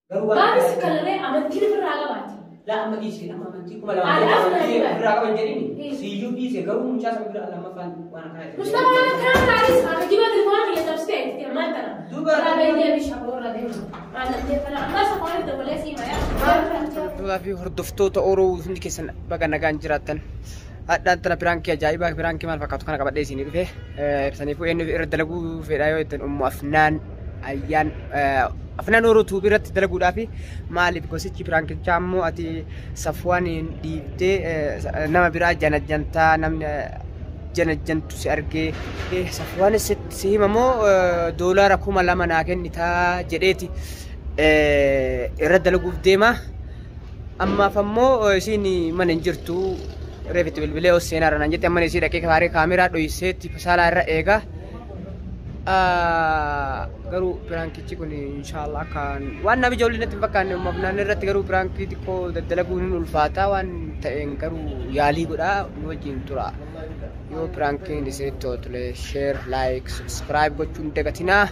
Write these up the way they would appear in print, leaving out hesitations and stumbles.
Garuu waan Maaliif si kalaree amantiin ofirraa qabaate? Laa amma dhiise amma amantii 2000 Ani amantii afnaan ofirraa qaban jedhini Hmm. siyyuu dhiise garuu mucaa san bira lammaffaan waan akkanaa jira. Mustafa waan akkanaa taa'es haadha jibaa telefoona kiyya cabsitee itti ammaan tana. Duuba- Karaa baay'ee bishaan boorra deema. Maal ta'e amma safarii dabalee sii mayaa. Hordoftoota fi hordoftoota Oromoo hundi keessan baga nagaan jiraattan. Hadhaan tana piraankii ajaa'ibaa piraankii maal fakkaatu kana qabadhee isinii dhufe. Saniifuu eenyu irra dalaguu fedhaa yoo jettan ummu Afnaan Ayyaan Afnaan Oromoo tuubii irratti dalaguudhaaf maaliif gosichi piraankichaa ammoo ati Safwaan dhiibdee nama biraa janajjantaa namni janajjantu si argee Safwaanis si himamoo doolaara 2000 naa kennitaa jedheeti irra dalaguuf deema. Ammaaf ammoo isiin mana hin jirtu reefitti bilbilee os seenaarra naan jette amma isii dhaqee kaaree kaameraa dhoyseetti saalaa irra eega. Garuu piraankichi kun inshaallah akka waan nama ijoollee natti hin fakkaanne ummaaf naannoo irratti garuu piraankii xiqqoo daddalaguun hin ulfaata waan ta'een garuu yaalii godhaa nu wajjin tura. Yoo piraankiin isinitti tole share, like, subscribe gochuun hin dagatinaa.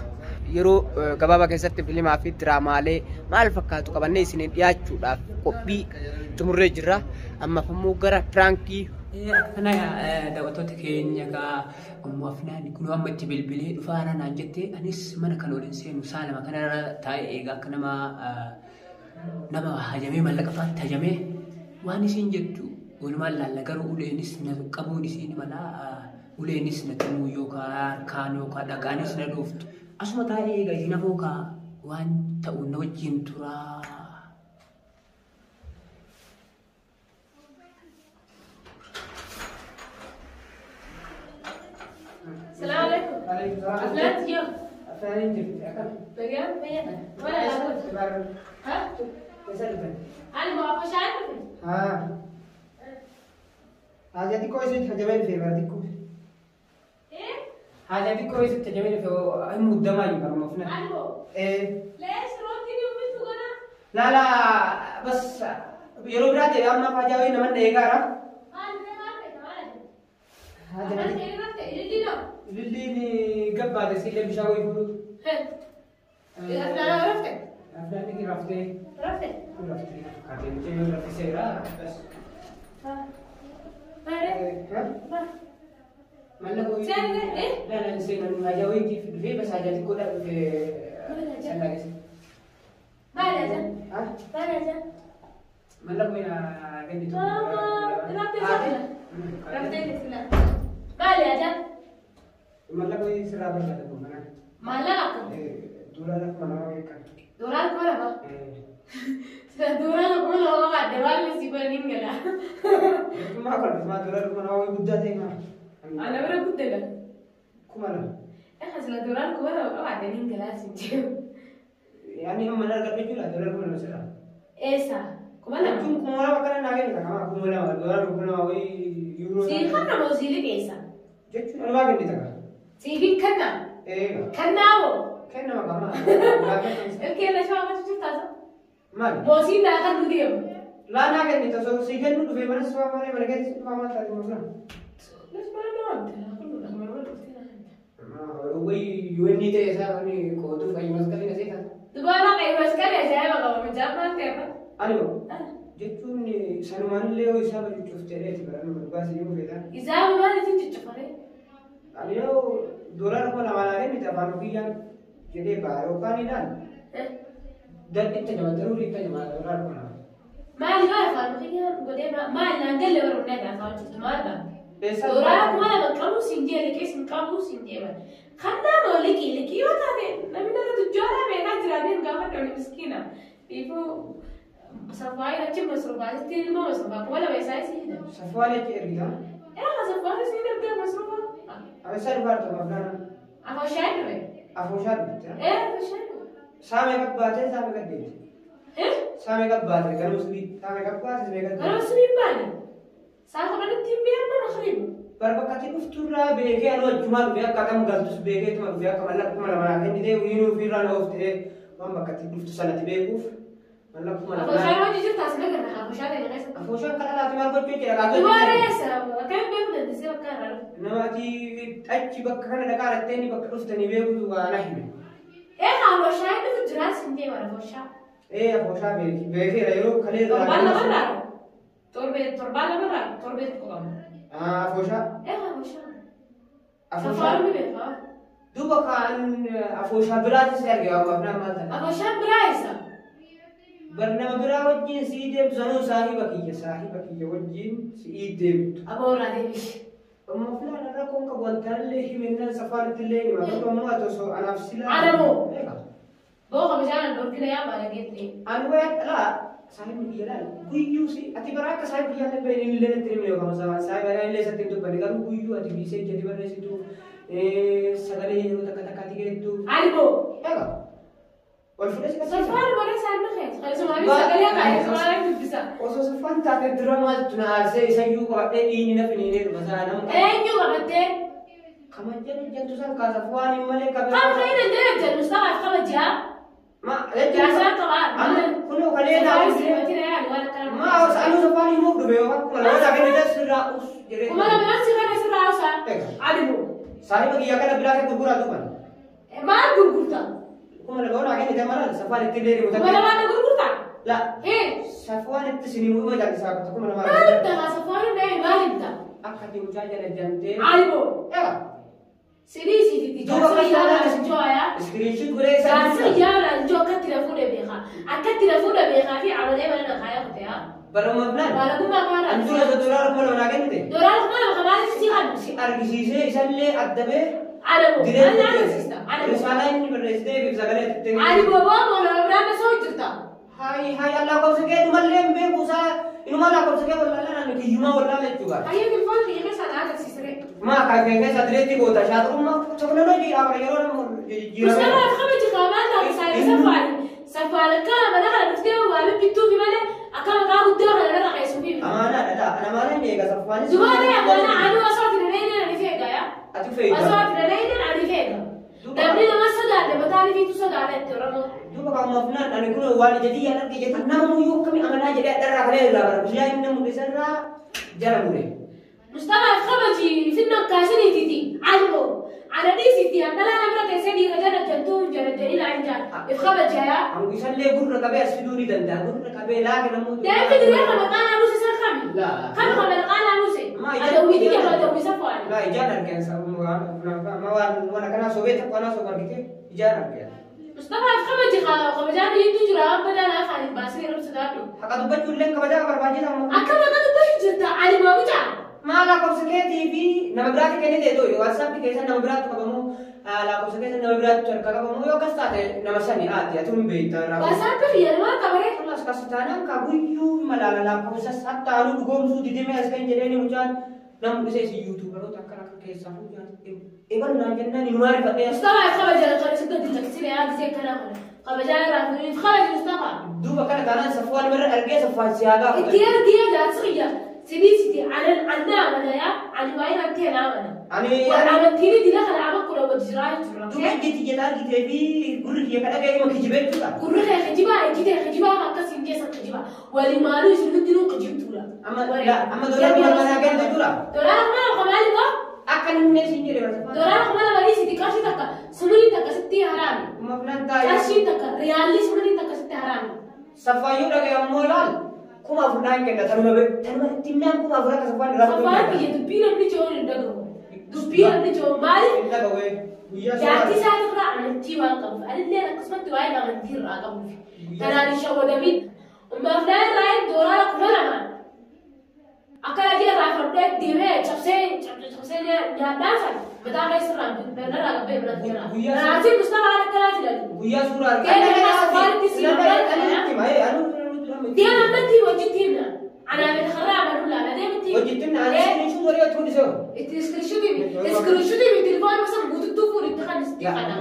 Yeroo gabaabaa keessatti filimaa fi diraamaalee maal fakkaatu qabannee isiniin dhiyaachuudhaaf qophii xumurree jirra. Ammaaf immoo gara piraankii. Akkana daawwattoota keenya gaa ummu Afnaan kunoo amma itti bilbilee dhufaara naan jette anis mana kana waliin seenu saalama kanarra taa'ee eegaa akka nama nama hajamee mallaqa faatti hajamee waan isiin jettu walumaan laalla garuu uleenis na qabuun isiin mala uleenis na tumuu yookaan harkaan yookaan dhagaanis na dhooftu asuma taa'ee eegaa isin hafoo kaa waan ta'u na wajjin turaa. Salaam alaikum. Afnaan yoo. Afnaan jirti akkam. Nagaan fayyada. Wala laabuun. Ha? Ani moo afashaan dhufe? Haa. Haja xiqqoo isitti hajamee dhufe bara xiqqoo. Eh? Haja xiqqoo isitti hajamee dhufe hin muddamaa jiru baruma ofna. Ani moo? Eh. Lees rooti ni uffiftu gana. Laala bas yeroo biraa ta'e amma hajaa wayii nama eegaara. Maal ta'e maal ta'e maal ta'e? Haja Afaan ta'e irratti ililli noo. Lilliin gabbaate siillee bishaan wayii fuudhu. Afnaan rafte. Afnaan ni raftee. Rafte. Raftee kaatee mucayyoo raffiseera. Bas. Maal? Mallaqa wayii. Seenee eh? Laala seenan hajaa wayiitiif dhufee bas hajaa xiqqoodhaa dhufee sallaa keessa. Maal ajaa? Haa? Maal ajaa? Mallaqa wayii naa kennitu. Raftee sila. Raftee sila. Maal ajaa? Mallaqa wayii sirraa barbaada kun mana. Maallaqa akkam? Doolaara 2000 wayii kan. Doolaara 2000? Sila doolaara 2000 qabaadde waan si godhan hin gala. Maa kolfis maa doolaara 2000 wayii guddaa ta'e maa. Ana bira guddaa. 2000. Egaa sila doolaara 2000 qabaadde hin galaa sin jedhu. Yaani hamma argadhu jechuudha doolaara 2000 sirraa. Eessa? 2000? Jechuun 2000 akkana naa kennita kama 2000 doolaara 2000 wayii yuuroo. Sii kanna moo sii liqeessa? Jechuun anumaa kennita kaa. Sii kanna? Eega. Kannaa moo? Kennama kama. Ilkee na shawaa gochuu jirtaa? Maali? Moo sii naa kan nu deemu? Laa naa kennita osoo sii kennu dhufee mana suwaa malee mana keessa dhufaa maal taate moo Nas mana nama amte naa kullu dha mana dhuftee naa kennita. Wayii yoo inni ta'e isaa kan qooduuf qayyii masqalii na seetaa. Dubaraa qayyii masqalii ajaa'iba qaba mijaan maal ta'e ba? Ani moo? Jechuun sanumaanillee yoo isaa bajuchuuf jedheeti bara nama dhugaa si himuu feetaan. Isaa maal isin cuccufare? Ani yoo doolaara 2000 naa kennite afaan ofiyyaan jedhee ba'a yookaan ilaal. Dadhitta jama daruurii itti jama doolaara 2000. Maali maal afaan ofiyyaan godhee maal naan galle bara humnaa gaafa hojjetu maal ba'a? Eessa? Doolaara 2000 qabu siin jee liqii siin qabu siin jee bara. Kannaa moo liqii liqii yoo taate namni nama tujjaaraa meeqaa jiraatee gaafa dhawni miskiina. Ifuu Safwaan achi masruufaa sitti ilmoo masruufaa 2000 isaa isii hidha. Safwaan achi ergita? Yaa safwaan isii ergaa masruufaa. Abeessaa dhufaa jirtu afnaan? Afooshaa dhufe. Afooshaa dhufte? Ee afooshaa dhufe. Saamee qabbaatee saamee gaddeemte. Eh? Saamee qabbaatee ganama subii saamee qabbaatee saamee gaddeemte. Ganama subii baane. Saa kudhanitti hin beekan makriib. Bara bakka ati dhufturraa beekee anuu achumaa dhufee akka akkam galtus beekeetuma dhufee akka mallaqa 2000 naa kennitee wiinuu ofiirraa na ooftee waan bakka ati dhuftu sanatti beekuuf mallaqa 2000. Afooshaan hojii jirta as nagarra afooshaa ta'e keessa. Afooshaan kan alaati maal gochuu jira kaatoo. Dubareessa akkamiin beekuu dandeessee bakka irraa dhufe? Nama ati achi bakka kana dhaqaa dhattee inni bakka dhuftanii beekutu waa na hime. Ee afooshaan dhufu jiraas hin deeman afooshaa. Ee afooshaa beekeera yeroo kalee irraa. Torbaan lamarraa torbee torbaan lamarraa torbee tokko qabna. Afooshaa. Ee afooshaa. Afooshaa. Safaarri ni beekaa. Duuba kaan afooshaa biraatis arge waan afnaan maal ta'e. Afooshaan biraa eessa? Bar nama biraa wajjin sii deemtu sanuu saahiba kiyya wajjin sii deemtu. Aboorraa deebishi. Amma filaan rakkoon qabu wantaallee himennaan safaaritti illee hima. Garuu ammoo ati osoo anaaf silaa. Anamoo. Booka bishaan dhorkina yaa baala geette. Ani wayaa dhalaa saahibni kiyya laal guyyuu si ati bara akka saahib kiyyaa illee baheen illee natti himne yookaan saahiba illee isatti hin dubbanne garuu guyyuu ati biisee jadi barreessitu sagalee yeroo takka takkaatti geettu. Ani boo. Egaa wal fudhee si qabsiisa. Safaarri baree saahibni keessa. Kan isuma sagalee kaa'e isuma dubbisa. Osoo saffaan taate dura maaltu na aarsee isayyuu qabadhee dhiinni na finiinee dhufa isaa nama. Eenyu qabattee? Kamajjan hojjantu san kaasa waan hin malee Kam qabee. fayyada jala jedhu Mustafaaf kabajaa. Ma Jaasaan qabaa. Amma kunoo kalee Safaarri naa. simatina yaadu waan akkana. Ma anu saffaan himuuf dhufe yookaan 2000 naa kennite sirraa us jedhee. 2000 si kana sirraa hausaa. Ani boo. Saahiba kiyya kana biraa kee gurguraa duuban. Maal gurgurta? 2000 naa kennite maal saffaan itti illee himu 2000 na gurgurta? La Hee. saffaan itti sin himuu ma jaallisaa 2000. Maal ibta safaarri naa maal ibta? Akka ati mucaa jala jantee. Ani boo. Egaa. Sidii siititti Duuba jaarsa kan iyyaa ijoo yaa. Iskiriinshiit godhee isaa. Jaarsa iyyaa ijoo akkatti na fuudhe beekaa. Akkatti na fuudhe beekaa fi amalee mana na kaayaa kute yaa. Barama filaan. Baalagummaa kaana. An dura doolaara 2000 naa kennite. Doolaara 2000 kamaaliif si hannu. Si argisiisee isallee addabee. Ana boo. Jireenya Ana agarsiista. Ana boo. Risaalaa inni barreessitee fi sagalee itti Ani boo boo moo nama biraan na soo jirta. Hayi hayi lakkoofsa kee inumallee hin beeku isaa inuma lakkoofsa kee wallaalaa nani kiyyumaa wallaala jechuudha. Hayyee bilfoon kiyya keessaa na agarsiisire. Maa kan kee keessa direetti goota shaaxurummaa teknooloojii dhaabara yeroo nama jijjiirama. Mustafaaf kabaji qaamaan taate saayinsa safaari. Safaari akka mana kana dhuftee waa bibbittuufi malee akka maqaa guddaa kana irra qeessuufi. Amaanaadha dha ana amaanaa inni eega saffaanis. Zubaaree amaanaa ani osoo ati dhaleeyyan ani feega yaa. Ati feega. Osoo ati dhaleeyyan ani feega. Namni nama sodaadhe mataan ifiitu sodaadha itti Oromoo. Duuba kan mafnaan ani kun waan ija diyyaan arge jettu nama muyyuu akkamii amanaa jedhee addarraa kalee irraa bara guyyaa inni mul'isa irraa jala mure. Mustafaaf kabaji finna kaasiniititi ani moo ana dhiisitti handalaa na bira teessee dhiira jala jettuu jala jedhii naan jaa if kabaji yaa. Amma isallee gurra qabee as fiduu ni danda'a gurra qabee laaka namoota. Deemti diree kana maqaa buuse san kami. Laa. Kami kana maqaa buuse. Ma Adawwiiti jaba adawwii safaani. Laa ijaan argeen amma waan waan akkanaa sobee tokko anaa soba argite ijaan argeen. Mustafaaf kabaji kabajaan hidduu jira waan badaa naa afaan hin baasee yeroo sodaadhu. Haqa dubbachuu illee kabajaa barbaachisaa amma. Akka maqaa dubbachuu jirta ani moo mucaa. Maa lakkoofsa keetii fi nama biraatti kennite too WhatsApp keessa nama biraatti qabamu lakkoofsa keessa nama biraatti harka qabamu yoo akkas taate nama sani haati ati hin beekta irraa. WhatsApp fayyadamaa qabaree. Kunis akkas taanaan ka guyyuu malaala lakkoofsa sattaanuu dhugoomsuu didimee as kan jedhee mucaan nama dhise si yuutuubaroota akkana akka keessaa fuudhan ebalu naan jennaan inumaa rifadhee as. Mustafaaf kabaja kan isa gadi lakkisine yaa gisee kanaa kana. Kabajaa irraa fuudhee kabaji Mustafa. Duuba kana taanaan saffaan irra argee saffaan si haa gaafatu. Itti ergee jaarsi kiyya sidii siti anan anna amana yaa ani waa'ee natti hin amana. Ani Amantiin dila kana ama kudha wajji jiraa jechuudha. Duuba ijji jedhaa argitee fi gurri kiyya kan dhaga'e ima kijibeetuudha. Gurri kee kijibaa ijji kee kijibaa akkas hin geessan kijibaa. Waliin isin hundinuu kijibtuudha. Amma amma doolaara 2000 naa kennite jechuudha. Doolaara 2000 maali boo? Akka inni siin jedhe barsiifaan. Doolaara 2000 sitti qarshii takka sumanii takka sitti haraami. Mafnaan taa'ee. Qarshii takka riyaalli sumanii takka sitti haraami. Saffaayyuu dhaga'e ammoo laal 4000 naan kenna tanuma tanuma itti naan 4000 akka saffaan irraa Saffaan kiyya dubbii namni jiru hin dhagahu. Dubbii namni jiru maaliif? Hin dhagahu guyyaa Jaartii isaatirraa amantii waan qabuuf anillee akkasumatti waa'ee amantii irraa qabuuf. Kanaan hin shawwadamin. Ummaaf irraa doolaara 2000 akka lafee irraa fudhee deemee cabsee cabsee nyaadhaan sana mataa keessa irraa narraa gabbee biratti jira. Kanaafii Mustafaa akkanaa fidan. Guyyaa suuraa Deema ammatti wajjitti himna. Anaa beeka karraa amanuu laala deemti. Wajjitti himna ani iskiriishuut walii otoo dhisee. Itti iskiriishuutii iskiriishuutii telefoon masa guututti fuudhi itti kan itti kana.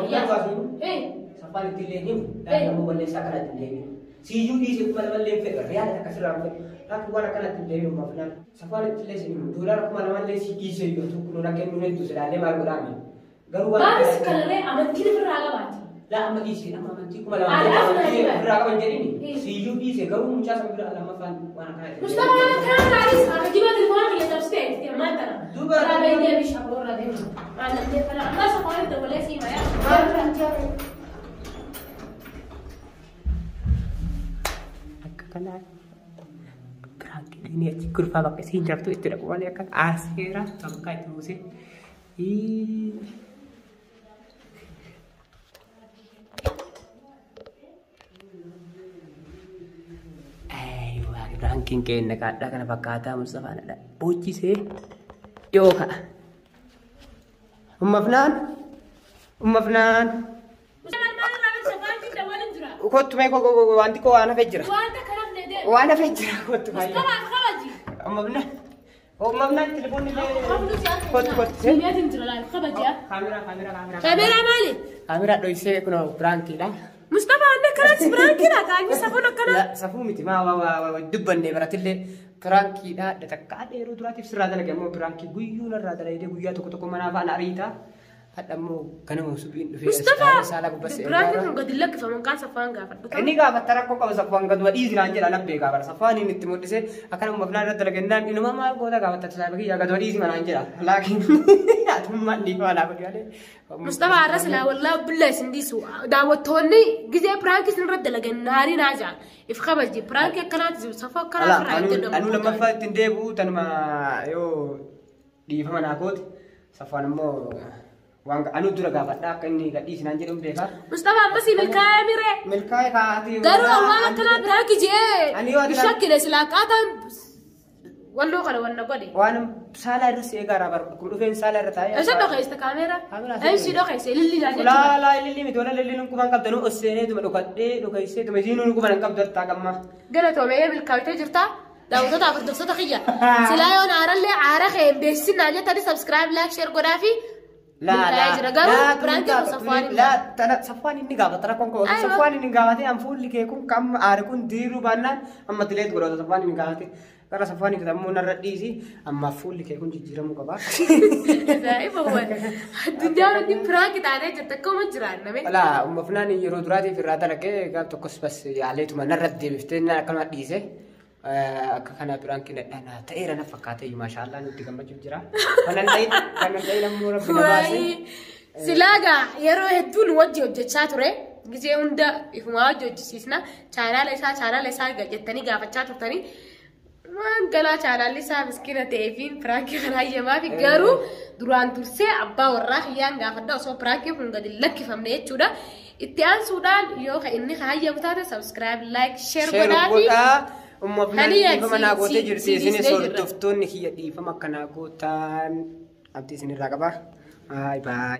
Saffaan itti illee himu nama balleessaa kanatti hin deebiin. Siyyuu dhiisee 2000 illee fedha riyaala takka sirraa hin fedhu. Laakiin waan akkanatti hin deebiin maafnaan saffaan itti illee sin himu doolaara 2000 illee si dhiisee yoo tokko nuun akka inni nuti silaallee maal godhaame. Garuu waan. Maafis kanarree amantiin ofirraa qabaati. Laa amma dhiisee amma amantii 2000 ofirraa qaban jedhini siyyuu dhiisee garuu mucaa san bira lammaffaan waan akkanatti. Mustafa waan akkanaa taanis geejjiba telefoona kiyya cabsitee itti ammaan tana. Duuba. Karaa baay'ee bishaan boorra deema. Maal namtee fana amma saffaan itti dabalee siima yaa. Akkana piraankiin inni achi kurfaa bakka isiin jirtu itti dhaqu malee akka aarseera tokko itti buusee. Piraankiin keenya kaadhaa kana fakkaataa Mustafaan boochisee dhiyoo ka'a. Ummafnaan ummafnaan. Kottu mee wanti koo waan hafee jira. Waan hafee jira kottu baay'ee. Ummafnaan ummafnaan telefoonni kottu kottu. Kaameraa kaameraa kaameraa. Kaameraa maali? Kaameraa dhoysee kunoo piraankiidha. Mustafa anne kanatti piraankiidha taa'anii safuun akkana. Safuu miti maa dubbanne baratillee piraankiidha takka adda yeroo duraatiif sirraa dalage ammoo piraankii guyyuu narraa dalagee guyyaa tokko tokko manaa faana ariitaa hadha ammoo ganama subiin dhufee Mustafa saalaa gubbas piraankiin kun gadi lakkifamu kan safaan gaafadhu. Inni gaafatta rakkoo qaba safaan gaduma dhiisinaan jedha nan beekaa bara safaan inni itti mul'ise akkana ummafnaan irratti dalagennaan inuma maal goota gaafatta saayiba kiyyaa gaduma dhiisi manaan jedha laakiin atummaan dhiifama naa godhi malee. Mustafa har'a silaa wallaahi billaa isin dhiisu daawwattoonni gizee piraankii isin irratti dalagan naarii naa ja'a if kabaji piraankii akkanaati safuu akkanaa irraa hin jedhamu. Anuu lammaffaa ittiin deebi'u tanuma yoo dhiifama naa goote safaan immoo waan anuu dura gaafadha akka inni gadhiisinaan jedhuun beekaa. Mustafa ammasii milkaa'ee miree. Milkaa'ee kaa'atii. Garuu waan akkanaa piraankii Ani yoo jee ati- shakkine silaa qaataan walloo kana wanna godhe. Waan saalaa irra si eegaara bara kun dhufeen saalaa irra taa'ee. Eessa dhokeesse kaameeraa? Kaameeraa Eessi dhokeesse ililli naa jechuudha. Laa laa ililli miti wala ililli nun quban qabda nu osseenee tuma dhokadhee dhokeessee tuma isiin nun quban hin qabdu hattaa qamma. Galatoomee milkaa'itee jirta. Daawwattoota hordoftoota kiyya. Silaa yoon aarallee aara kee hin beeksisin naa jettanii subscribe like share godhaa fi milkaa'ee jira. Garuu piraankiin kun safwaan hin laa tana safwaan inni gaafata rakkoon koo Aywa. safwaan inni gaafate an fuulli kee kun kam aare kun diiruu baannaan amma tileet godhata safwaan inni gaafate gara safwaan inni ammoo narra dhiisi amma fuulli kee kun jijjiiramuu qaba. Ajaa'iba waan. Addunyaan hundi piraanki taatee jirti akkuma jiraanname. Walaa ummafnaan yeroo duraatiif irraa dalagee gaaf tokkos bas yaaleetuma narra deebiftee na akkanuma dhiise. Akka kana piraankiin dhadhaan ta'eera na fakkaatee maashaallah nutti gammachuuf jira. Kanan ta'in kanan ta'in ammoo rabbi na baase. Silaagaa yeroo hedduu nu wajji hojjechaa ture. Gisee hunda ifumaa wajji hojjisiisna. Chaanaala isaa jettanii gaafachaa turtanii. Waan galaa chaanaalli isaa miskiina ta'ee fi piraankii kana hayyamaa fi garuu duraan dursee abbaa warraa kiyyaan gaafadha osoo piraankiin kun gadi lakkifamne jechuudha. Itti aansuudhaan yoo ka inni hayyamu taate subscribe, like, share Share godhaa fi godhaa. Ummafnaan Haniya, dhiifama naa gootee jirti. si Isinis dhiisnee jirra. hordoftoonni kiyya dhiifama akkanaa gootaan abdii isinirraa qaba. Baay baay.